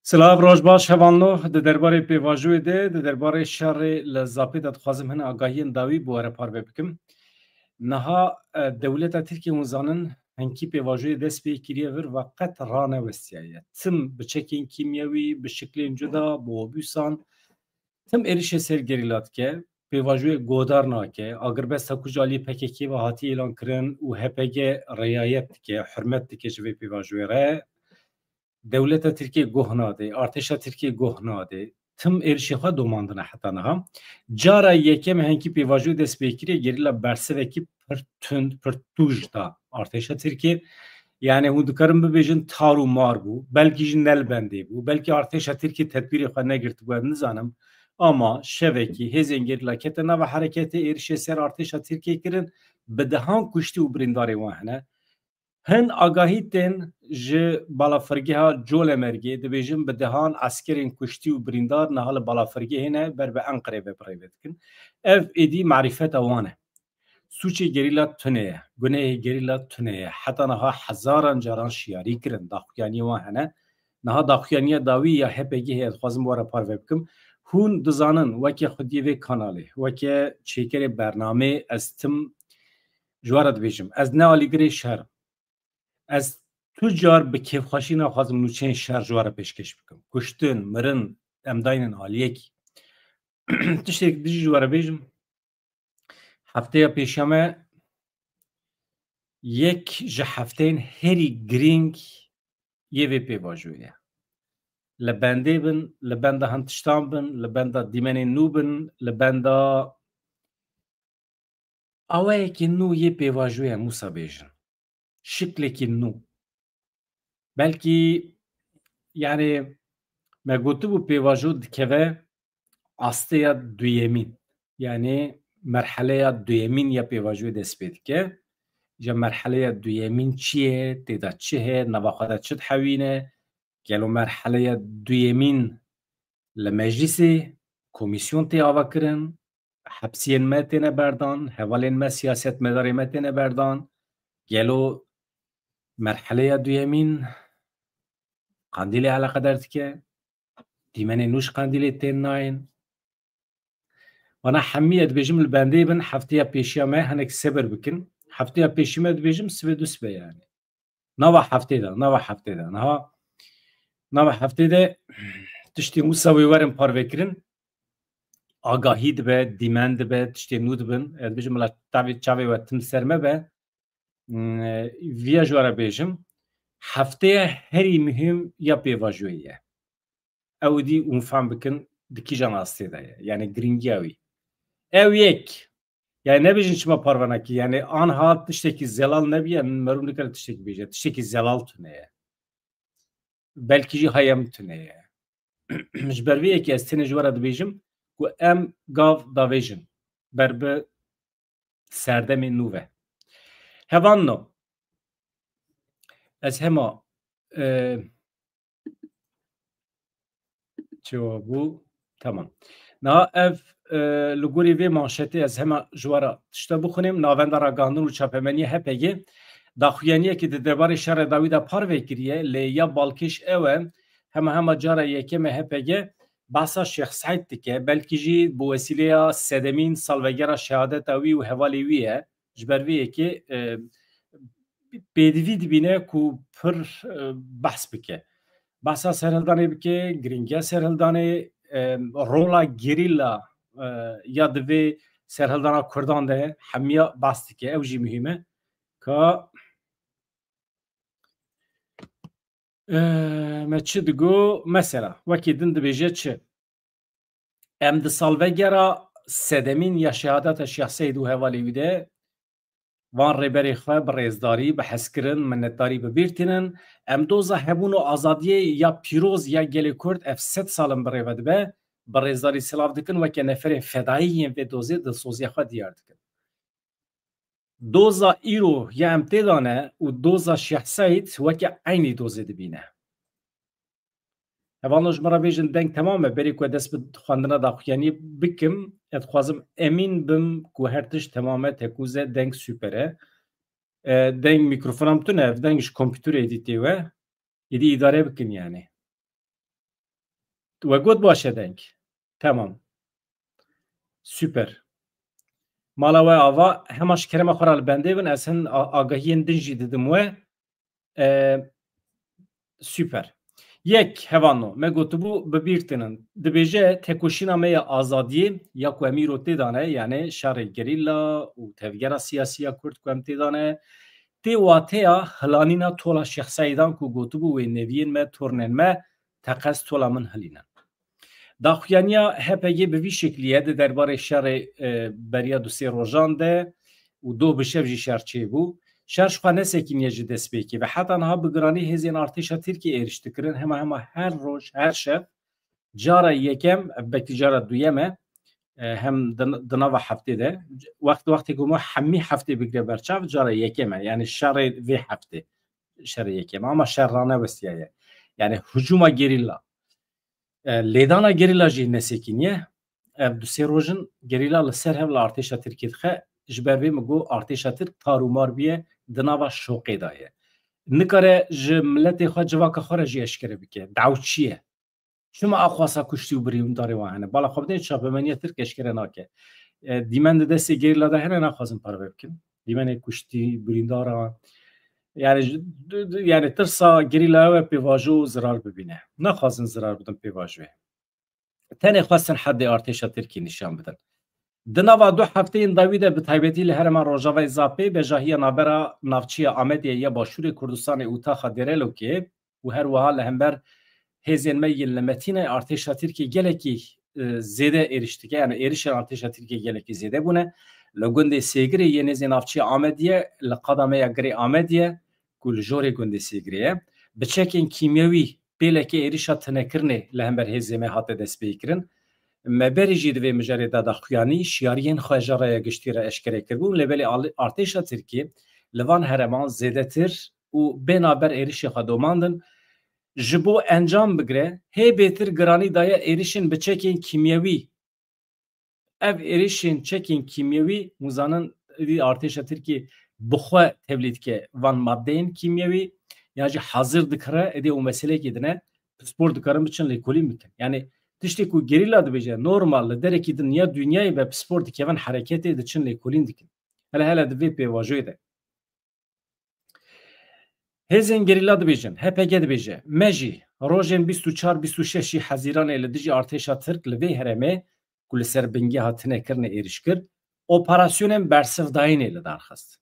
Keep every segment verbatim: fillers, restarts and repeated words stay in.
Silav, roj baş hevalno. Di derbarê pêvajoyê de, di derbarê şerê li Zapê de dixwazim hin agahiyên dawî bi we re parve bikim. Niha, e, dewleta Tirkiyê hûn zanin, hinkî pêvajoyê dest pê kiriye vir ve qet ranewestiyaye. Tim bi çekên kîmyewî, bi şiklên cuda, bi obûsan, tim êrişê ser gerîla dike, pêvajoyê godar nake, agirbesta ku ji aliyê P K K ve hatiye îlan kirin û H P G riyayet dike, hurmet dike ji vê pêvajoyê re. Dewleta Tirkiyê goh nade, artêşa Tirkiyê goh nade. Tim êrişê xwe domandine heta niha. Cara yekem e hinkî pêvajoyê dest pê kiriye, gerîla bersivekî pir tund, pir tûj da artêşa Tirkiyê. Yani hûn dikarin bibêjin tar û mar bû, belkî jî ne li bendê bû, belkî artêşa Tirkiyê tedbîrê xwe negirtibû, ez nizanim. Ama şevekî hêzên gerîla kete nava hereketê, êrişê ser artêşa Tirkiyê kirin, bi dehan kuştî û birîndarê wan hene. Hin agahî tên ji balafirgeha Colemêrgê, dibêjin bi dehan eskerên kuştî û birîndar niha li balafirgehê ne, ber bi Enqerê ve bi rê ve dikin. Ev êdî marîfeta wan e. Sûcê gerîla tune ye, gunehê gerîla tune ye. Heta niha hezaran caran şiyarî kirin, daxuyaniyê wan hene. Niha daxuyaniya dawî ya H P G heye, dixwazim we re parve bikim. Hûn dizanin, weke xwediyê vê kanalê, weke çêkerê bernamê, ez tim ji we re dibêjim. Ez ne alîgirê şer im. Ez tu car bi kêfxweşî naxwazim nûçeyên şer ji we re pêşkêş bikim. Kuştin, mirin, em daynin aliyekî. Tiştek dijî ji we re bêjim. Hefteya pêşiya me yek ji hefteyên herî girîng yê vê pêvajoyê ye. Li bendê bin, li benda hin tiştan bin, li benda dîmenên nû bin, li benda awayekî nû yê pêvajoyê, em wisa bêjin. Şiklekî nû. Belkî, yani, me gotibû pêvajo dikeve asteya duyemîn. Yani merheleya duyemîn ya pêvajoyê dest pê dike. Ji merheleya duyemîn çi ye? Tê de çi heye? Nava xwe de çi dihewîne? Gelo merheleya duyemîn li meclîsê, komîsyon tê avakirin, hepsiyên me têne berdan, hevalên me, siyasetmedarê me têne berdan? Gelo merheleya duyemîn qandîlê eleqedar dike? Dîmenê nû ji qandîlê tên nayên? Vana hemî, ez dibêjim, li bendê bin, hefteya pêşiya me hinek sebir bikin. Hefteya pêşî me dibêjim sibê du sibe yani. Nava heftê de, nava heftê de. Niha nava heftê de tiştên wisa wê werin parvekirin. Agahî dibe, dîmen dibe, tiştên nû dibin. Ez dibêjim, bila tavê çavê we tim ser me be. Hmm, viya ji we re bêjim. Hefteya herî muhîm ya pêvajoyê ye. Ew dî hûn fam bikin di kîjan astê de ye. Yani girîngiya wî. Ew yek. Yani nebêjin çima parve nekir. Yani anha tiştekî zelal nebiye, merû nikare tiştekî bêje. Tiştekî zelal tune ye. Belkî jî hayem tune ye. Ji ber vê yekê ez tenê ji we re dibêjim ku em gav davêjin ber bi serdemê nû ve. Hevalno, ez hema, e, çawa bû? Tamam. Niha ev, e, li gorî vê manşetê ez hema ji we re tişta bixwînim. Navenda Ragihandin û Çapemeniyê H P G daxuyaniyekê di derbarê şerê dawî de parve kiriye, lê ya balkêş ew e, hema hema cara yekem e H P G behsa Şêx Seîd dike, belkî jî bi wesîleya sedemîn salvegera şehadeta wî û hevalê wî ye. Ji ber vê yekê, e, pêdivî dibîne ku pir, e, behs bike. Behsa serhildanê bike, girîngiya serhildanê, e, rola gerîla, e, ya di vê serhildana Kurdan de hemiya behs dike. Ew jî muhîm e. Ka, e, me çi digo? Mesela, wekî din dibêje çi? Em di salvegera sedemîn ya şehadeta Şêx Seîd û hevalê wî de van rêberê xwe bi rêzdarî, bi hezkirin, minnetdarî bi bîr tînin. Em doza hebûn û azadiyê ya pîroz ya gelê Kurd ev sed sal in bi rê ve dibe, bi rêzdarî silav dikin, weke neferên fedayî yên vê dozê dilsoziya xwe diyar dikin. Doza îro ya em tê de ne û doza Şêx Seîd weke eynî dozê dibîne. Hevalno, ji min re bêjin deng temam e. Berê ku dest bi xwendina daxuyaniyê bikim, ez dixwazim emîn bim ku her tişt temam e, tekûz e, deng super e. E, deng mîkrofona min tune, ev deng ji kompûterê êdî tê we. Êdî îdare bikin yani. We got baş e deng. Tamam. Super. Mala we ava, hema ji kerema xwe re li bendê bin, ez hin a-, agahiyên din jî didim we. E, super. Yek, hevano, me gotibû, bi bîr tinin. Dibêje, tekoşîna me ya azadiyê, ya ku em îro tê de ne, yani şerê gerîla û tevgera siyasî ya Kurd ku em tê de ne, tê wateya hilanîna tola Şêx Seîdan ku gotibû wê neviyên me, tornên me, teqez tola min hilînin. Daxuyaniya H P G bi vî şeklî ye di derbarê şerê, e, beriya du sê rojan de û doh bi şev jî şer çêbû. Şer ji xwe nesekiniye ji destpêkê ve. Heta niha bi giranî hêzên artêşa Tirkiyê êriş dikirin. Hema hema her roj, her şev, cara yekem, belkî cara duyem e, e, hem di, di nava heftê de. Wext, wextê ku me hemî heftê bigire berçav, cara yekem e. Yani şerê vê heftê, şerê yekem e. Ama şer ranewestiyaye. Yani hücuma gerîla. E, lêdana gerîla jî nesekiniye. Ev du sê roj in gerîla li ser hev li artêşa Tirkiyê dixe. Ji ber vê min got artêşa Tirk tar û mar bûye, di nava şoqê de ye. Nikare ji miletê xwe, civaka xwe re jî eşkere bike. Dawçî ye. Çima axwasa kuştî û birîndarê wan hene? Bala xwe bidên çapemeniya Tirk eşkere nake. E, dîmen di destê gerîla de hene, naxwazin parve bikin. Dîmenê kuştî, birîndara, yani, ji, d-, d-, yani tirsa gerîla ew e pêvajo zirar bibîne. Naxwazin zirar bidin pêvajoyê. Tenê xwestin hedê artêşa Tirkî nîşan bidin. Di nava du hefteyên dawî de, bi taybetî li herêma Rojavayê Zapê, bejahiya navbera navçeya Amedê ya Başûrê Kurdistanê û taxa Dêrelokê û her wiha li hember hêzên me yên li Metînê artêşa Tirkiyê gelekî, e, zêde êriş dike. Yani êrişên artêşa Tirkiyê gelekî zêde bûne. Li gundê Sêgirê yê nêzê navçeya Amediyê, li qada me ya Girê Amediyê ku li jorê gundê Sêgirê ye, bi çekên kîmyewî pêleke êrişa tunekirinê li hember hêzê me hate destpêkirin. Me berî jî di vê mijarê de daxuyanî şiyariyên xwe ji raya giştî re eşkere kiribûn, lê belê al-, artêşa Tirkiyê li van herêman zêdetir û bê navber êrişê xwe domandin. Ji bo encam bigire, hê bêtir giranî daye êrişên bi çekên kîmyewî. Ev êrişên çekên kîmyewî, hûn zanin, êdî artêşa Tirkiyê bi xwe tevlî dike van madeyên kîmyewî, yan jî hazir dikire, êdî û meseleyekê din e, pispor dikarin biçin lêkolîn bikin. Yani tiştê ku gerîla dibêje, normal li derekî din ya dinyayê be pispor dikevin hereketê, diçin lêkolîn dikin. Hele hele di vê pêvajoyê de. Hêzên gerîla dibêjin, H P G dibêje, me jî rojên bîst û çar bîst û şeş Hezîranê li dijî artêşa Tirk li vê herêmê ku li ser bingeha tune kirine êriş kir, operasyonên bersivdayînê li dar xist.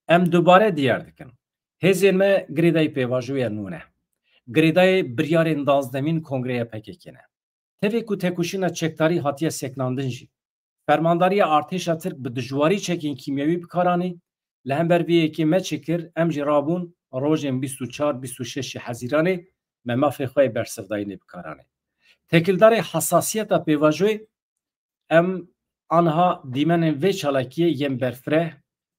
Em dubare diyar dikin, hêzên me girêdayî pêvajoya nû ne. Girêdayî biryarên danzdemîn Kongreya P K K ne. Tevê ku tekoşîna çekdarî hatiye seknandin jî, fermandariya artêşa Tirk bi dijwarî çekên kîmyewî bi kar anî, li hember vê yekê me çi kir, em jî rabûn rojên bîst û çar bîst û şeş Hezîranê me mafê xwe yê bersivdayînê bi kar anî. Tekildarê hesasiyeta pêvajoyê, em aniha dîmenên vê çalakiyê yên berfireh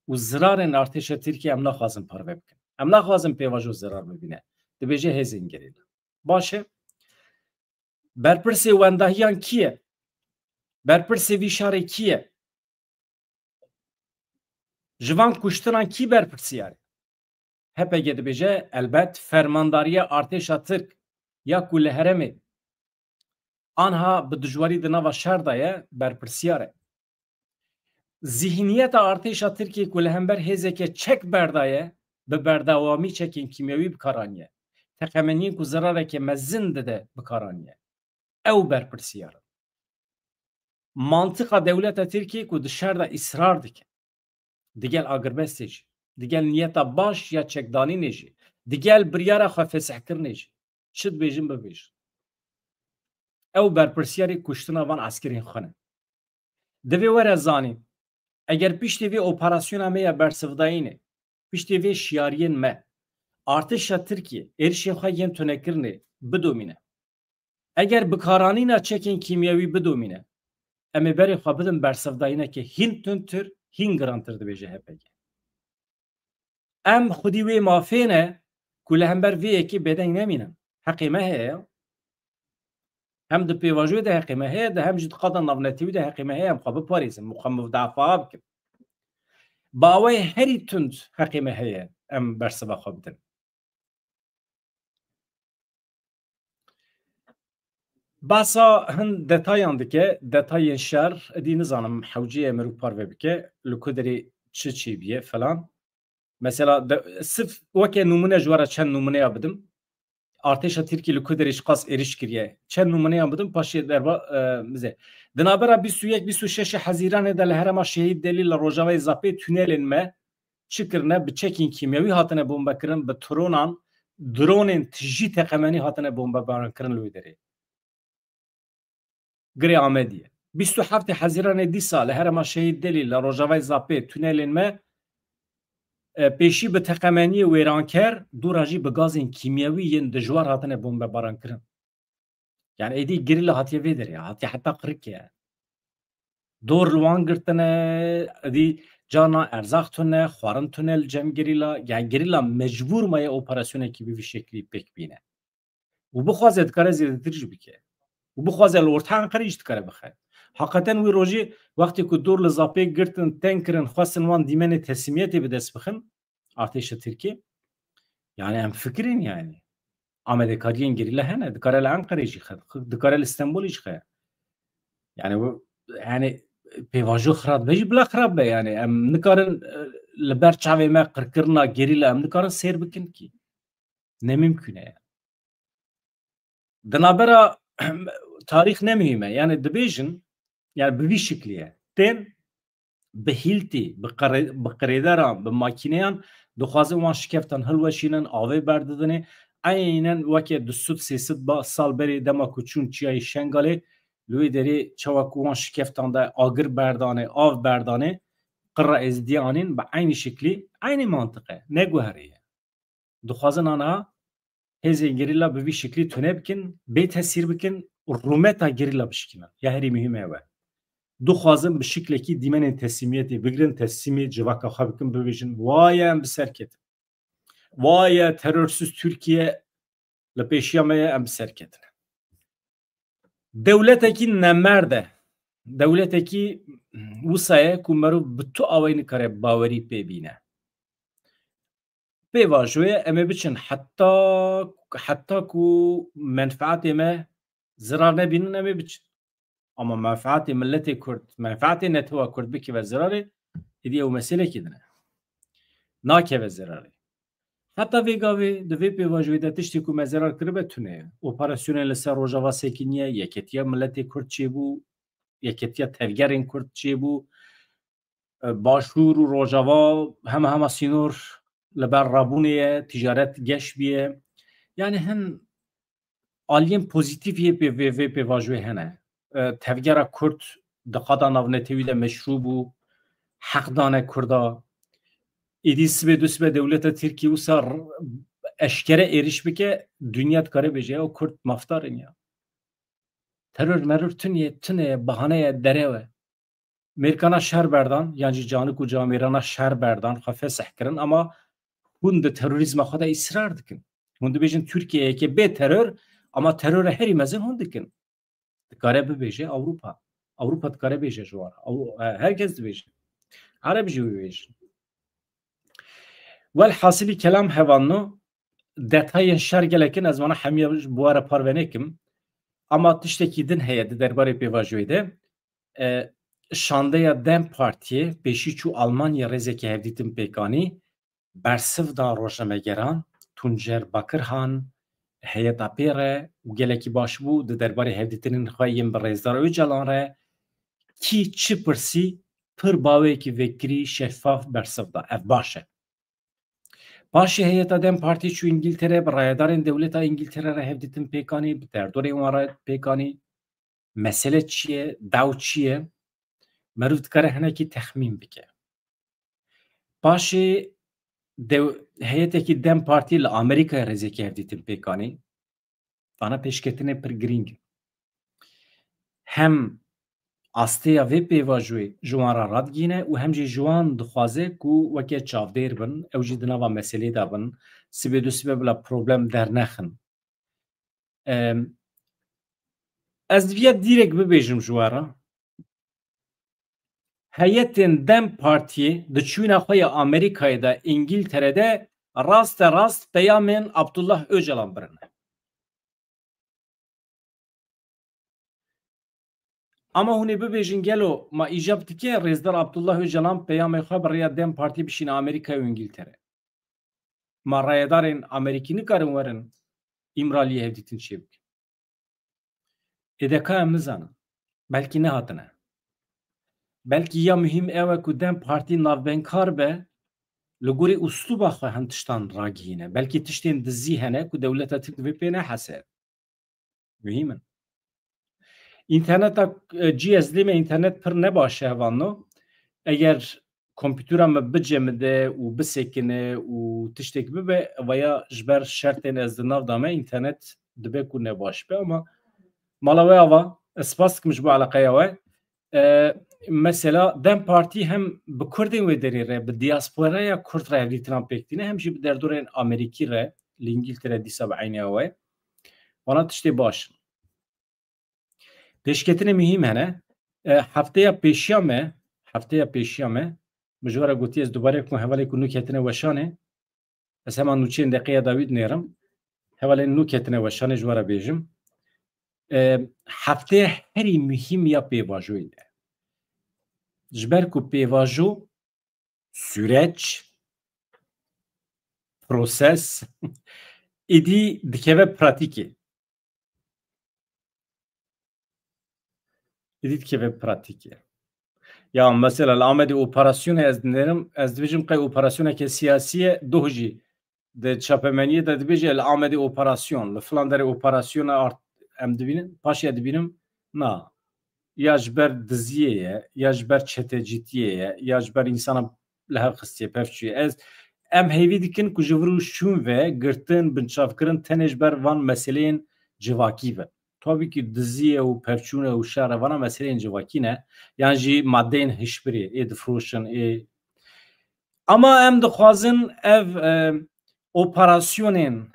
û zirarên artêşa Tirkiyê em naxwazin parve bikin. Em naxwazin pêvajo zirar bibîne. Dibêje hêzên gerîla. Baş e. Berpirsê wendahiyan kî ye? Berpirsê vî şerê kî ye? Ji van kuştinan kî berpirsiyar e? H P G dibêje, elbet fermandariya artêşa Tirk ya ku li herêmê anha bi dijwarî di nava şer de ye, berpirsiyar e. Zîhniyeta artêşa Tirkiyê ku li hember hêzeke çek berdaye, bi berdewamî çekên kîmyewî bi kar aniye. Teqemeniyên ku zirareke mezin dide bi kar aniye. Ew berpirsiyar in. Mantiqa dewleta Tirkiyê ku di şer de îsrar dike, digel agirbestê jî, digel niyeta baş ya çekdanînê jî, digel biryara xwe fesihkirinê jî, çi dibêjin bibêjin. Ew berpirsiyarê kuştina van eskerên xwe ne. Divê were zanîn, eger piştî vê operasyona me ya bersivdayînê, piştî vê şiyariyên me, artêşa Tirkiyê êrişên xwe yên tunekirinê bidomîne, eger bikaranîna çekên kîmyewî bidomîne, em ê berê xwe bidin bersivdayîneke hîn tundtir, hîn girantir, dibêje H P G. Em xwedî wê mafê ne ku li hember vê yekê bêdeng nemînin. Heqê me heye. Hem di pêvajoyê de heqê me heye, de hem jî di qada navnetewî de heqê me heye, em xwe biparêzin, xwe muvdafaa bikin. Bi awayê herî tund heqê me heye em bersiva xwe bidin. Basa hin detayan dike, detayên şer, edî nizanim hewceyê meriv parve bike, li ku derê çi çêbiye falan. Mesela de, sif weke nûmûne ji we re çend nûmûneya bidim. Artêşa Tirkî li ku derê ji qas êrîş kiriye. Çend nûmûneyan bidim, paşê derba, e, bize. Di navbera bîst û yek bîst û şeş Hezîranê de li herêma Şehîd Delîl li rojavayê Zapê tunelên me çi kirine, bi çekên kîmyewî hatine bombekirin, bi tronan, dronên tijî teqemenî hatine bombebarankirin li wê derê. Girê Amediyê. Bîst û heftê Hezîranê dîsa li herêma Şehîd Delîl li rojavayê Zapê tunelên me, e, pêşî bi teqemeniyê wêranker, dûra jî bi gazên kîmyewî yên dijwar hatine bombebarankirin. Yani êdî gerîla hatiye vê derê, hatiye heta qirikê. Dor li wan girtine, êdî carna erzaq tune, xwarin tune li cem gerîla. Yani gerîla mecbûr maye operasyonekî bi vî şeklî pêk bîne. Û bixwaze dikare zêdetir jî bike. Û bixwaze li orta Enqerê jî dikare bixe. Heqeten wî rojê wextê ku dor li Zapê girtin, teng kirin, xwestin wan dîmenê teslîmiyetê bi dest bixin, artêşa Tirkî. Yani em fikirîn yani. Amadekariyên gerîla hene, dikare li Enqerê jî xe, dikare li Stenbolê jî xe. Yani, yani pêvajo xirab be jî bila xirab be yani. Em nikarin, e, li ber çavê me qirkirina gerîla em nikarin sêr bikin kî. Ne mimkun e. Di navbera tarîx ne muhîm e. Yani dibêjin, yani bi vî şiklî ye. Tên bi hîltî, bi qire-, bi qirêderan, bi makîneyan dixwazin wan şikeftan hilweşînin, avê berdidinê. Eynen weke du sed sê sed ba-, sal berê dema ku çûn çiyayê Şengalê, li wê derê çawa ku wan şikeftan de agir berdanê, av berdanê, qirra êzidiyê anîn, bi eynî şiklî, eynî mantiq e, ne guherî ye. Dixwazin aniha hêzên gerîla bi vî şiklî tune bikin, bê tesîr bikin, rûmeta gerîla bişkînin. Ya herî muhîm ew e. Dixwazin bi şiklekî dîmenên teslîmiyetê bigirin, teslîmê civaka xwe bikin, bibêjin, waye em bi ser ketin. Waye terorsuz Tirkiye li pêşiya me ye, em bi ser ketine. Dewletekî nemerd e. Dewletekî wisa ye ku merov bi tu awayî nikare bawerî pê bîne. Pêvajoyê em ê biçin heta, heta ku menfaatê me zirar nebînin, em ê biçin. Ama menfaatê miletê Kurd, menfaatê netewa Kurd bikive zirarê, êdî ew meselekî din e. Nakeve zirarê. Heta vê gavê, di vê pêvajoyê de tiştê ku me zirar kiribe tune ye. Operasyonên li ser Rojava sekiniye, yeketiya miletê Kurd çêbû, yeketiya tevgerên Kurd çêbû, e, Başûr û Rojava hema hema sînor li ber rabûnê ye, ticaret geş biye. Yani hin aliyên pozîtîf yê pê-, vê, vê pêvajoyê hene. E, tevgera Kurd di qada navnetewî de meşrû bû, heq dane Kurda. Êdî sibê du sibe dewleta Tirkî wisa r-, eşkere êrîş bike, dinya dikare bêje, ew Kurd mafdar in ya. Teror meror tune ye, tune ye, bahane ye, derew e. Mêrkana şer berdan, yan jî canik û camêrana şer berdan, xwe fesih kirin, ama hûn di terorîzma xwe de îsrar dikin. Hûn dibêjin Tirkiyeyeke bê teror, ama terora herî mezin hûn dikin. Dikare bibêje Ewropa. Ewropa dikare bêje ji wan. Ew, e, her kes dibêje. Ereb jî bibêjin. Welhasilî kelam hevalno, detayên şer gelek in, ez wana hemiya ji bo we re parve nekim. Ama tiştekî din heye di derbarê pêvajoyê de. E, şandeya DEM Partiyê pêşî çû Almanya rêzeke hevdîtin pêk anî, bersiv da rojnamegeran, Tuncer Bakirhan, heyeta pê re û gelekî baş bû di derbarê hevdîtinên xwe yên bi Rêzdar Ocalan re kî çi pirsî pir baweyekî vekirî şeffaf bersiv da. Ev baş e. Paşê heyeta DEM Partî çû Îngiltere, bi rayedarên dewleta Îngiltere re hevdîtin pêk anî, bi derdorên wan re pêk anî. Mesele çi ye? Daw çi ye? Meriv dikare hinekî texmîn bike. Paşê dew-, heyetekî DEM Partî li Amerîkayê rêzeke hevdîtin pêk anî. Vana pêşketinê pir girîng in. Hem asteya vê pêvajoyê ji wan re radigihîne û hem jî ji wan dixwaze ku weke çavdêr bin, ew jî di nava meselê de bin, sibê du sibe bila problem dernexin. Em, ez diviya dîrek bibêjim ji we re. Heyetên DEM Partiyê di çûna xwe ya Amerîkayê de, Îngiltere de raste rast peyamên Abdullah Ocalan birine. Ama hûn ê bibêjin, gelo ma îcab dike Rêzdar Abdullah Ocalan peyamê xwe bi rêya DEM Partî bişîne Amerîkayê û Îngiltere? Ma rayedarên Amerîkî nikarin werin Îmraliyê hevdîtin çêbikin? Êdeka em nizanin. Belkî nehatine. Belkî ya muhîm ew e ku DEM Partî navbenkar be, li gorî uslûba xwe hin tiştan ragihîne. Belkî tiştên dizî hene ku dewleta Tirk divê pê nehese. Muhîm in. Înterneta, e, cî ez dê me înternet pir nebaş e, hevalno. Eger kompûtera me bicemide û bisekine û tiştek bibe, vaya ji ber şertên ez di nav de me, înternet dibe ku nebaş be, ama mala we ava, ez spas dikim ji bo eleqeya we. E, mesela DEM Partî hem bi Kurdên wê derê re, bi diasporaya Kurd re hevdîtinan pêk tîne, hem jî bi derdorên Amerîkî re, li Îngiltere dîsa bi eynî awe. Vana tiştê baş in. Pêşketinê muhîm hene. E, hefteya pêşiya me, hefteya pêşiya me, min ji we re gotiye, ez dubare bikim, hevalê ku nû ketine weşanê, ez hema nûçeyên deqeya dawî dinêrim. Hevalên nû ketine weşanê ji we re bêjim. E, hefteyê herî muhîm ya pêvajoyê ye. Ji ber ku pêvajo, süreç, proses, îdî dikeve pratîkê. Îdî dikeve pratîkê. Ya mesela li Amedê operasyonê ez dinêrim, ez dibêjim qey operasyoneke siyasî ye, doh jî di çapemeniyê de dibêje li Amedê operasyon, li filan derê operasyona art-, em dibînin, paşê dibînim, na, ya ji ber diziyê ye, ya ji ber çetecîtiyê ye, ya ji ber însana li hev xistiye, pevçûye. Ez, em hêvî dikin ku ji vir û şûn ve girtin, binçavkirin tenê ji ber van meseleyên civakî ve. Tabî ki diziyê û pevçûne û şer e, vana meseleyên civakî ne. Yan jî madeyên hişbirê, ê difroşin, ê. Ama em dixwazin ev, e, operasyonên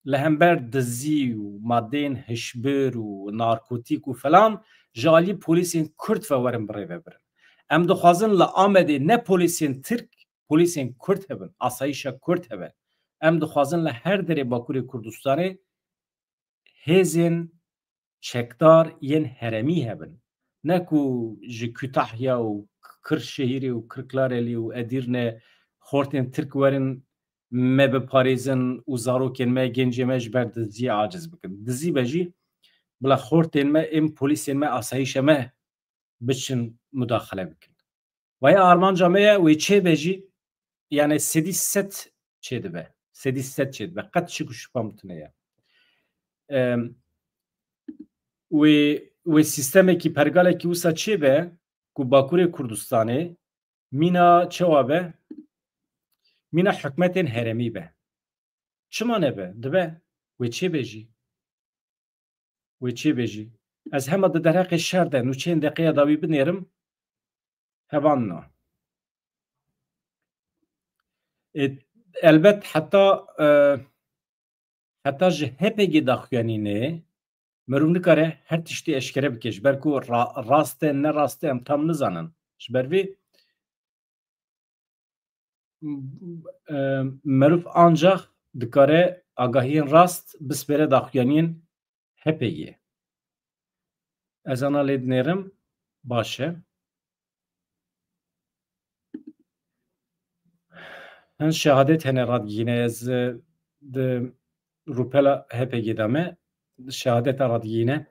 li hember dizî û madeyên hişbir û narkotîk û falan ji alî polîsên Kurd ve werin birêvebirin. Em dixwazin li Amedê ne polîsên Tirk, polîsên Kurd hebin, asayîşa Kurd hebe. Em dixwazin li her derê Bakurê Kurdistanê hêzên çekdar yên herêmî hebin. Ne ku ji Kütahya û Kırşehirê û Kırklareli û Edirne xortên Tirk werin me biparêzin û zarokên me, gencê me ji ber diziyê aciz bikin. Dizî be jî, bila xortên me, êm polîsên me, asayîşa me biçin mudaxile bikin. Vaya armanca me ye, wê çêbe jî, yani sedî sed çêdibe. Sedî sed çêdibe. Qet şik û şupa min tune ye. Em, wê, wê sîstemekî, pergalekî wisa çêbe ku Bakurê Kurdistanê mîna çawa be? Mîna hikmetên herêmî be. Çima nebe? Dibe. Wê çêbe jî. Wê çêbe jî. Ez hema di derheqê şer de nûçeyên deqeya dawî binêrim, hevan na. E, elbet heta, e, heta ji H P G daxuyanînê mirov nikare her tiştî eşkere bike, ji ber ku ra-, rast e, ne rast e, em tam nizanin. Ji ber vê, e, meriv ancax dikare agahiyên rast bispêre daxuyaniyên H P G. Ez ana lê dinêrim, baş e. Hin şehadet hene radigihîne, ez, e, di rûpela H P G de me şehadeta radigihîne.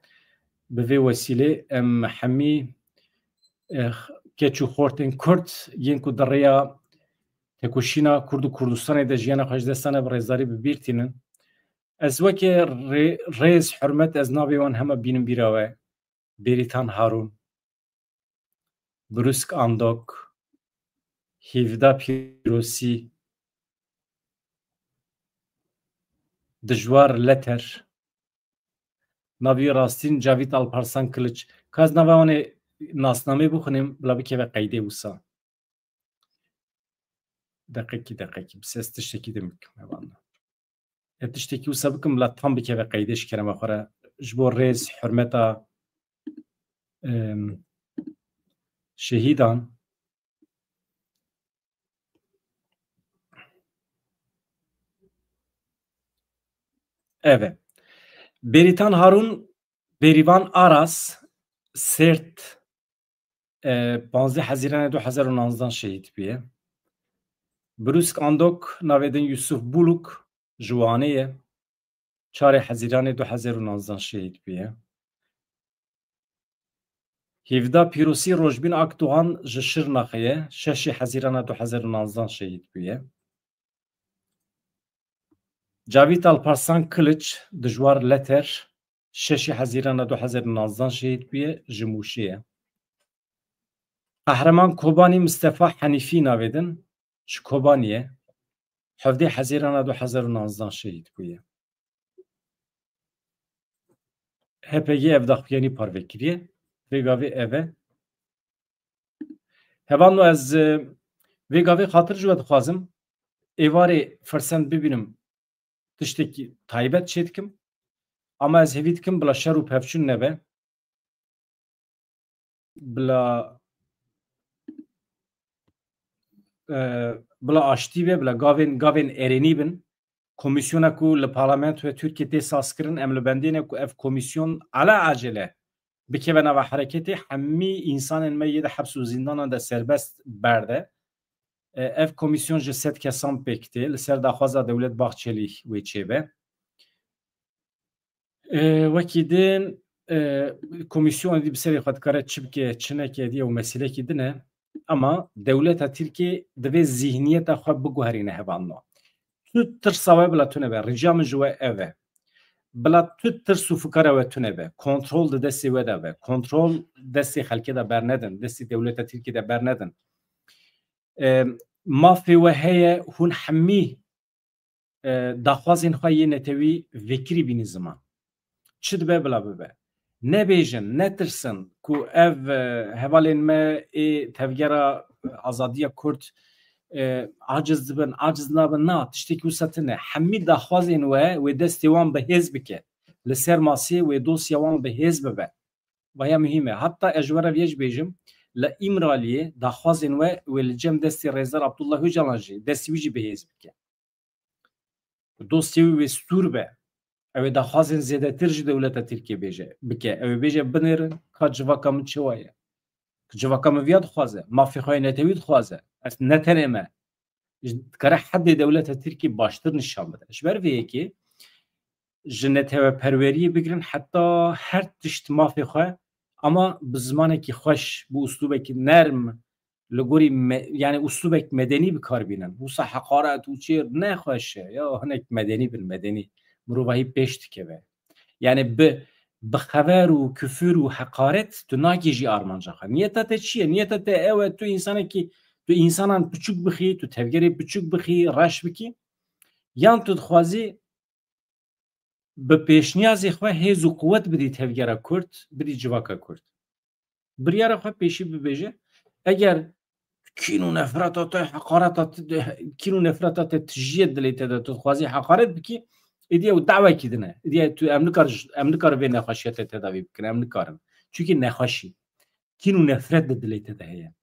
Bi vê wesîlê em hemî, e, keç û xortên Kurd yên ku di rêya tekoşîna Kurd û Kurdistanê de jiyana xwe ji dest dane bi rêzdarî bi bîr tînin. Ez weke rê-, rêz, hurmet, ez navê wan hema bînim bîra we. Bêrîtan Harûn, Brûsk Andok, Hîvda Pîrosî, Dijwar Leter, navî rastîn Cavît Alparslan Kiliç. Ka ez nava wan ê nasnamê bixwînim, bila bikeve qeydê wisa. Deqekî, deqekî, bi ses tiştekî din bikim, hevalno. Ez tiştekî wisa bikim, bila tam bikeve qeydê ji kerema xwe re. Ji bo rêz, hurmeta, em, şehîdan. Ev e. Bêrîtan Harûn, Bêrîvan Aras, Sêrt, E, panzdeh Hezîranê du hezar û nozdan şehîd bûye. Brûsk Andok, navê din Yusuf Buluk, ji Wanê ye. Çarê Hezîranê du hezar û nozdan şehîd bûye. Hevda Pîrosî Rojbîn Akdogan ji Şirnaxê ye. Şeşê Hezîrana du hezar û nozdan şehîd bûye. Cavît Alparslan Kiliç, Dijwar Leter, şeşê Hezîrana du hezar û nozdan şehîd bûye, ji Mûşê ye. Qehreman Kobanî Mistefa Henîfî navê din, ji Kobanî ye. Hevdê Hezîrana du hezar û nozdan şehîd bûye. H P G ev daxuyanî parve kiriye. Vê gavê ev e. Hevalno, ez, e, vê gavê xatir ji we dixwazim. Êvarê firsend bibînim, tiştekî taybet çêdikim. Ama ez hêvî dikim bila şer û pevçûn nebe. Bila, e, bila aştî be, bila gavên, gavên erênî bin. Komîsyona ku li parlamentoya Tirkiyê tê sazkirin, em li bendê ne ku ev komîsyon ala acele bikeve nava hereketê, hemî însanên me yê di heps û zîndanan de serbest berde. E, ev komîsyon ji sed kesan pêk tê, li ser daxwaza Dewlet Bahçelî wê çêbe. E, wekî din, e, komîsyon êdî bi serê xwe dikare çi bike, çi neke, êdî ew meselekî din e. Ama dewleta Tirkiyê divê zîhniyeta xwe biguherîne hevalno. Tu tirsa we bila tune be, rica min ji we ev e. Bila tu tirs û fikara we tune be. Kontrol di destê we de be. Kontrol destê xelkê de bernedin, destê dewleta Tirkiyê de bernedin. E, mafê we heye, hûn hemî, e, daxwazên xwe yê netewî vekirî bînin ziman. Çi dibe bila bibe. Nebêjin, netirsin ku ev, e, hevalên me ê tevgera azadiya Kurd, e, aciz dibin, aciz nabin. Na, tiştekî wisa tune. Hemî daxwazên we wê destê wan bi hêz bike. Li ser masê wê dosya wan bi hêz bibe. Vaya muhîm e. Hatta ez ji we re vê jî bêjim, li Îmraliyê daxwazên we wê li cem destê Rêzdar Abdullah Ocalan jî, destê wî jî bi hêz bike. Dosyê wî wê stûr be. Ew ê daxwazên zêdetir ji dewleta Tirkiyê bêje, bike. Ew ê bêje, binêrin ka civaka min çi wa ye. Civaka min viya dixwaze. Mafê xwe yê netewî dixwaze. Ez ne tenê me. Ji, dikare hedê dewleta Tirkiyê baştir nîşan bide. Ji ber vê yekê ji neteweperweriyê bigirin heta her tişt mafê xwe, ama bi zimanekî xweş, bi uslûbekî nerm, li gorî me-, yani uslûbek medenî bi kar bînin. Wisa heqaret û çêr ne xweş e. Ya hinek medenî bin, medenî. Mirovahî pêş dikeve. Yani bi, bi xever û küfür û heqaret tu nagihîjî armanca xwe. Niyeta te çi ye? Niyeta te ew e, tu însanekî, tu însanan piçûk bixî, tu tevgerê piçûk bixî, reş bikî. Yan tu dixwazî bi pêşniyazê xwe hêz û quwet bidî tevgera Kurd, bidî civaka Kurd. Biryara xwe pêşî bibêje, eger kîn û nefreta te, heqareta te, kîn û nefreta te tijî ye dilê te de, tu dixwazî heqaret bikî, êdî ew dawekî din e. Êdî tu, em nikar-, em nikarin vê nexweşiya te tedavî bikin, em nikarin. Çunkî nexweşî, kîn û nefret di dilê te de heye.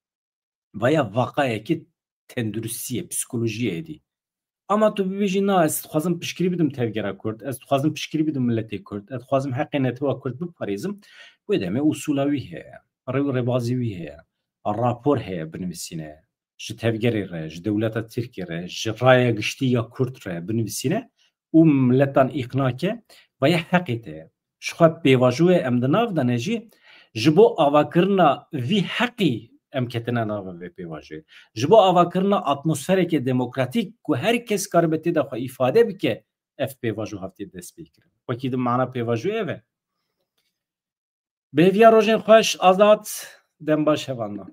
Vaya vaqayekî tenduristî ye, psîkolojî ye êdî. Ama tu bibêjî, na, ez dixwazim piştgirî bidim tevgera Kurd, ez dixwazim piştgirî bidim miletê Kurd, ez dixwazim heqê netewa Kurd biparêzim, wê demê usûla wî heye, rê û rêbazê wî heye, rapor heye binivîsîne, ji tevgerê re, ji dewleta Tirkiyê re, ji raya giştî ya Kurd re binivîsîne û miletan îqna ke, vaya heqê te ye. Ji xwe pêvajoyê em di nav de ne jî, ji bo avakirina vî heqî em ketine nava vê pêvajoyê. Ji bo avakirina atmosfereke demokratîk ku her kes karibe tê de xwe îfade bike, ev pêvajo hatiye destpêkirin. Wekî di mana pêvajoyê ev e. Bi hêviya rojên xweş, Azad, dem baş hevalna.